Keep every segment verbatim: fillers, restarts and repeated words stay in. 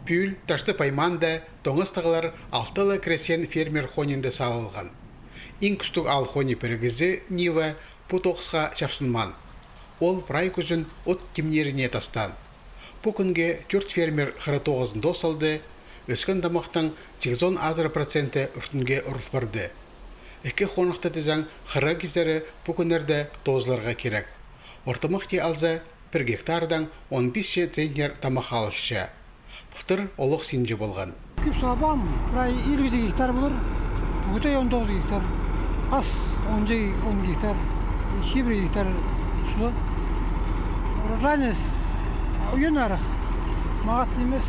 Пӱӱл Таштып аймаанда тоңазығлар алты ла крестьян-фермер хонинда салылған. Иң кӱстіг аал хони пірігізі Нива пу тоғысха чапсынмаан. Ол прай кӱзін от тимниріне тастаан. Пу кӱнге тӧрт фермер хыра тоғызын тоос салды, ӧскен тамахтың сигізон азыра проценті ӱртӱнге урыл парды. Ікі хонахты тізең, хыра кизері пу кӱннерде тоозыларға кирек. Ортымах тее алза, пір гектардаң он пис че центнер тамах алылча. Пылтыр олох синҷі полған. Кӧп салбаам, прай илиг гектар полар, пӱгӱттей он тоғыс гектар. Ас он че он гектар, чибіргі гектар сула. Урожайность уйанарах, мағат нимес.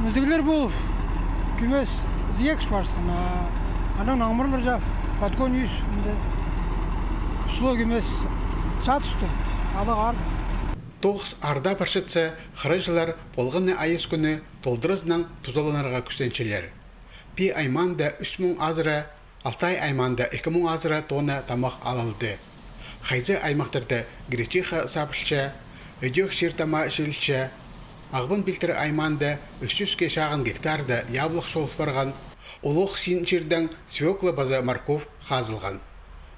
Мӱзіглер полып, кӧмес зиекш парысхан, а анаң аңмырлар чап, подгон ӱс, мында. Сула кӧмес, чат ӱстӱ, алағар. Тоғыс арда парчатса, хырачылар полған на айас кӱні толдыразынаң тузаланарға кӱстенчелер. Пии аймаанда ӱс муң азыра, Алтай аймаанда ікі муң азыра тонна тамах алылды. Хайзы аймахтарда гречиха сабылча, ідӧк чир тама чилілче. Ағбан пилтірі аймаанда ӱс чӱске чағын гектарда яблах чолыл парған, олох син чирдең свекла паза морковь хазылған.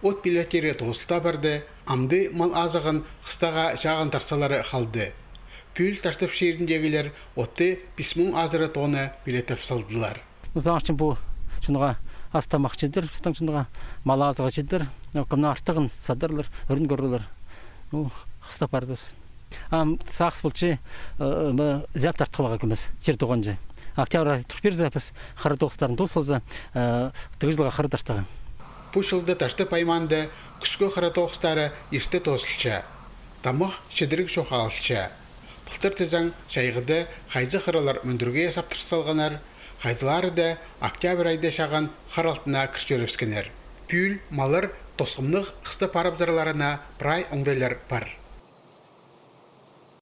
От пилеттері тоозылта парды, амды мал азығын хыстаға чағын тартсалары халды. Пӱӱл Таштып чиріндегілер отты пис муң азыра тонна пилеттеп салдылар. Ну, сағынчам, пу чонға ас тамах читер, пістің чонға мал азығы читер, ну, кемнің артығын садарлар, ӱрін кӧрерлер. Ну, хыстап парзабыс. Ам сағыс полча, э, бу зяп тартхыларға кӧмес, чир тоғынча. Октябрь ай тур пирзе, піс хыра тоғыстарын тоос салза, э, тігі чылға хыра тартарға. Пу чылда Таштып аймаанда кӱскі хыра тоғыстары ирте тоозылча. Тамах чідіріг чох алылча. Пылтыр тізең, чайғыда хайзы хыралар мӱндірге саптыр салғаннар, хайзылары даа октябрь айда чағын хыр алтына кір чӧрібіскеннер. Пӱӱл маллар тосхымнығ хыстап парыбызарларына прай оңдайлар пар.